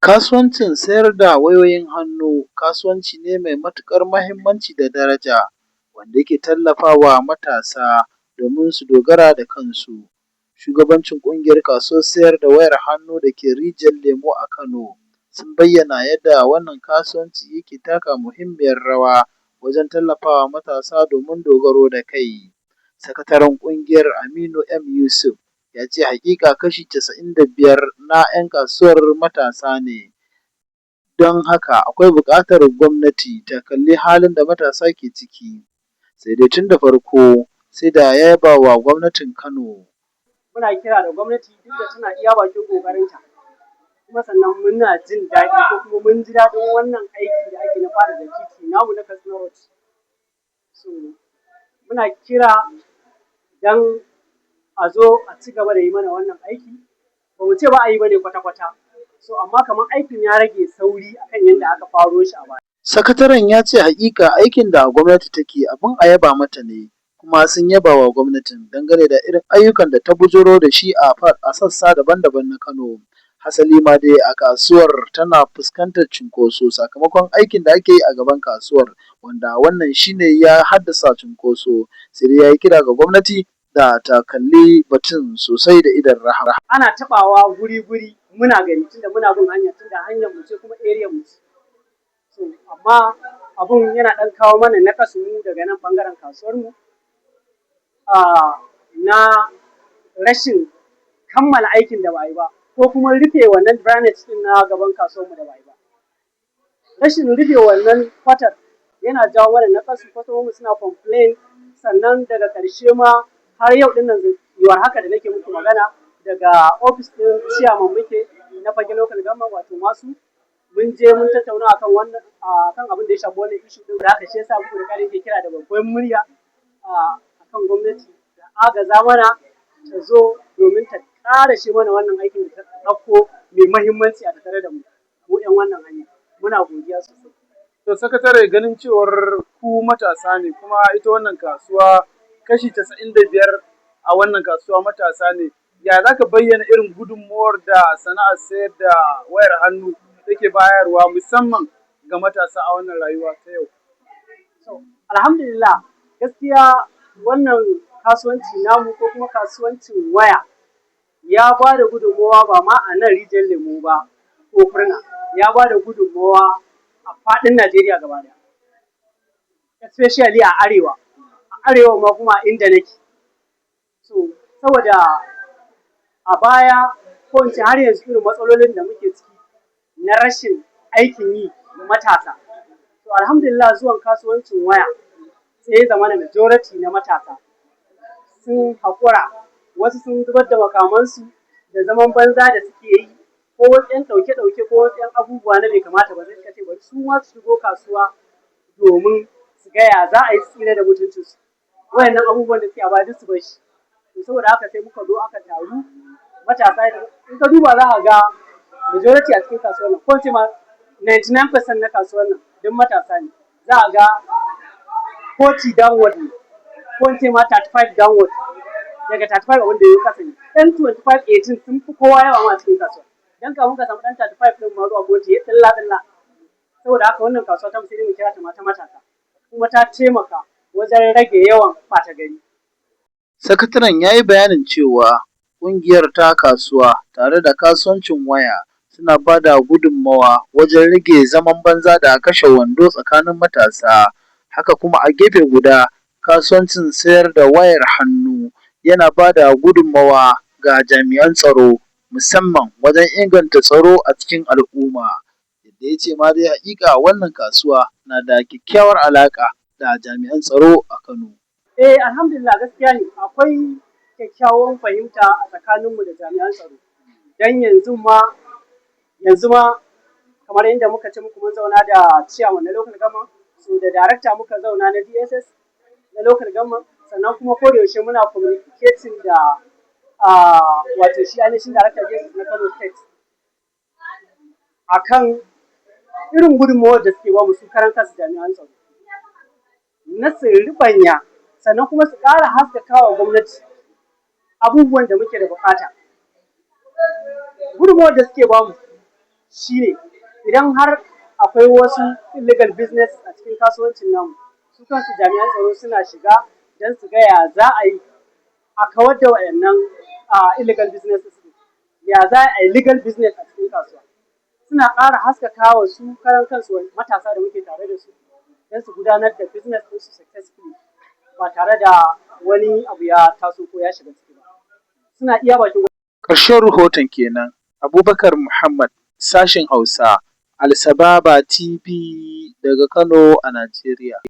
Kasuwancin sayar da wayoyin hannu kasuwanci ne mai matuƙar muhimmanci da daraja, wanda yake tallafawa matasa domin su dogara da kansu. Shugabancin ƙungiyar kasuwar sayar da wayar hannu da ke Rijiyar Lemo a Kano sun bayyana yadda wannan kasuwanci yake taka muhimmiyar rawa wajen tallafawa matasa domin dogaro da kai. Sakataren ƙungiyar, Aminu M. Yusuf, ya ce haƙiƙa kashi 95 na ‘yan kasuwar matasa ne, don haka akwai buƙatar gwamnati ta kalli halin da matasa ke ciki. Sai dai tun da farko sai da ya yaba wa gwamnatin Kano. Muna kira da gwamnati, duk da tana iya bakin ƙoƙarinta, kuma sannan muna jin daɗi ko kuma mun ji daɗin wannan aiki da ake na fara da titi namu na Katsina Road. So muna kira dan a zo a ci gaba da yi mana wannan aiki. Ba mu ce ba a yi bane kwata-kwata, so amma kamar aikin ya rage sauri akan yadda aka faro shi a baya. Sakataren ya ce haƙiƙa aikin da gwamnati take abin a yaba mata ne, kuma sun yaba wa gwamnatin dangane da irin ayyukan da ta bujuro da shi a sassa daban-daban na Kano. Hasali ma dai a kasuwar tana fuskantar cunkoso sakamakon aikin da ake yi a gaban kasuwar, wanda wannan shine ya haddasa cunkoso. Sai dai ya yi kira ga gwamnati da ta kalli batun sosai da idon rahama. Ana taɓawa guri-guri, muna gani, tunda muna bin hanya, tunda hanyar mu ce kuma area mu ce. So amma abun yana ɗan kawo mana naƙasu mu daga nan ɓangaren kasuwar mu na rashin kammala aikin da ba a yi ba, ko kuma rufe wannan drainage ɗin na gaban kasuwar mu da ba a yi ba. Rashin rufe wannan kwatar yana jawo mana naƙasu, kwastomomin mu suna complain. Sannan daga ƙarshe ma har yau ɗin nan yiwuwar haka da nake muku magana, daga ofis ɗin chairman muke na Fage Local Government, wato masu mun je mun tattauna akan wannan, akan abin da ya shafi wannan issue ɗin. Da haka shi yasa muku da ƙari ke kira da babban murya akan gwamnati da agaza mana, ta zo domin ta ƙara shi mana wannan aikin da ta ɗauko mai mahimmanci a tattare da mu, mu 'yan wannan hanya. Muna godiya sosai. To sakatare, ganin cewar ku matasa ne, kuma ita wannan kasuwa kashi 95 a wannan kasuwa matasa ne. Ya za ka bayyana irin gudunmuwar da sana'ar sayar da wayar hannu take bayarwa, musamman ga matasa a wannan rayuwa ta yau? So, alhamdulillah, gaskiya wannan kasuwanci namu ko kuma kasuwancin waya ya ba da gudunmawa, ba ma a nan Rijiyar Lemo ba ko Kurna, ya ba da gudunmawa a faɗin Najeriya gaba ɗaya. Especially a arewa, a arewa ma kuma inda nake. So, saboda a baya, ko in ce har yanzu, irin matsalolin da muke ciki na rashin aikin yi ga matasa. To alhamdulillah, zuwan kasuwancin waya sai ya zamana majority na matasa sun haƙura, wasu sun zubar da makamansu da zaman banza da suke yi, ko wasu ‘yan ɗauke-ɗauke, ko wasu ‘yan abubuwa na bai kamata ba, sai suka ce bari su ma su shigo kasuwa domin su ga ya za a yi su tsira da mutuncinsu. Waɗannan abubuwan da suke a baya duk su bar shi. To saboda haka sai muka zo aka taru matasa. In ka duba za ka ga majority a cikin kasuwar nan, ko in ce ma 99% na kasuwar nan duk matasa ne. Za a ga 40 downward ne, ko in ce ma 35 downward, daga 35 abin da ya yi ƙasa ne. Ɗan 25, 18 sun fi kowa yawa ma a cikin kasuwa. Dan kafin ka samu ɗan 35 ɗin ma zuwa 40 ya tsilla tsilla. Saboda haka wannan kasuwa ta sai dai mu kira ta ma ta matasa. Kuma ta taimaka wajen rage yawan ɓata gari. Sakataren ya yi bayanin cewa ƙungiyar ta kasuwa tare da kasuwancin waya suna ba da gudunmawa wajen rage zaman banza da kashe wando tsakanin matasa. Haka kuma a gefe guda, kasuwancin sayar da wayar hannu yana ba da gudunmawa ga jami'an tsaro, musamman wajen inganta tsaro a cikin al'umma. Yadda ya ce ma dai haƙiƙa wannan kasuwa na da kyakkyawar alaƙa da jami'an tsaro a Kano. Eh, alhamdulillah, gaskiya ne akwai kyakkyawan fahimta a tsakaninmu da jami'an tsaro. Dan yanzu ma kamar yadda muka ce muku, mun zauna da chairman na local government, so da director muka zauna na DSS na local government. Sannan kuma ko da yaushe muna communicating da wato shi ainihin director DSS na Kano State akan irin gudunmawar da suke ba mu, su karan kansu jami'an tsaro, na su riɓanya, sannan kuma su ƙara haskaka wa gwamnati abubuwan da muke da buƙata. Gudunmawar da suke bamu Shine idan har akwai wasu illegal business a cikin kasuwancin namu, su kansu jami'an tsaro suna shiga don su ga ya za a yi a kawar da waɗannan illegal businesses ɗin, ya za a yi legal business a cikin kasuwa. Suna ƙara haskaka wa su karan kansu matasa da muke tare da su don su gudanar da business ɗinsu successfully ba tare da wani abu ya taso ko ya shiga ciki ba. Suna iya bakin Ƙarshen rahoton kenan. Abubakar Muhammad, sashen Hausa, Alsababa TV daga Kano a Najeriya.